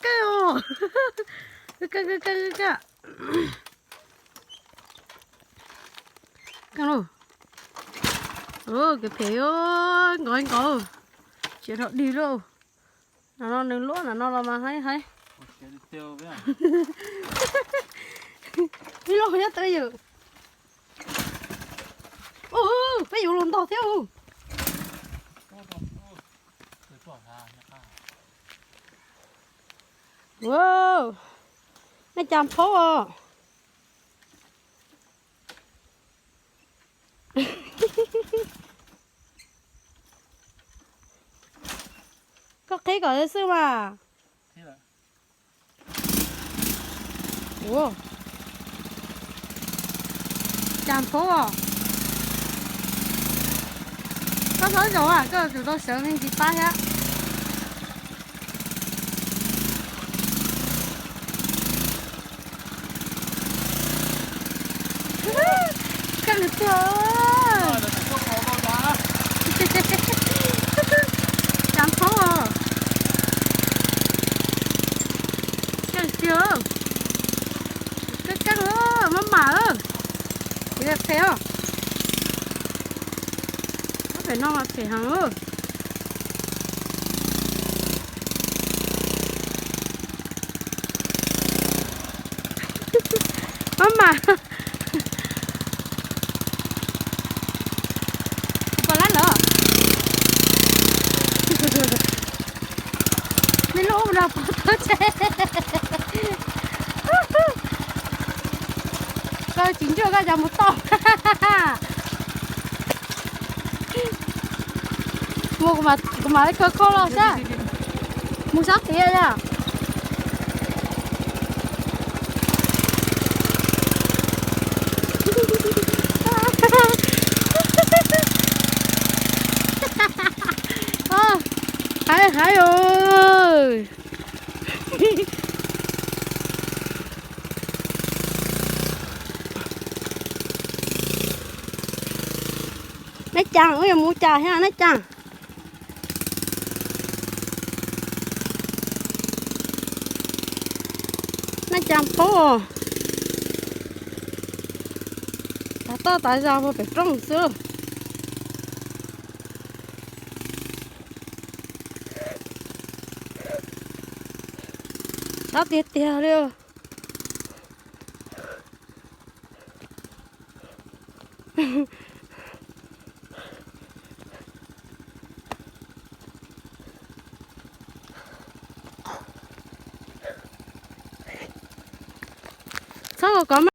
Kaj, kaj, kaj, kaj. Kaj lauj. Kev phem, nkaus nkaus. Tsis dhau dig lauj. Ntawm no nws luab, ntawm no los mas haib haib. Ib lub nyob twj ywm. Ua, peb yuav los ntog thiab. Ua, nej cas phaub os. Koj qhib kom xwb mas. Ua, cas phaub os. Koj txhob zaum, koj tsum tau sawv me ntsis pab thiab. Kaj tiag. Cas phaub os. Kaj tiag. Kaj kaj, maj mam. Phem os. Pem no mas phem heev. Maj mam. Pom lab lawm. Me lub ub no pov thawb tse. Koj tsis ntsuaj koj cas mus tau. Mus kuv mam li kawg koj los sab. Mus sab tiag yom. Haib haib os. Neb cas wb yuav mus cas thiab neb cas? Neb cas phaub os. Tav toj tav zog puag pem roob xwb. Sab tiag tiag li. Txhob kov kov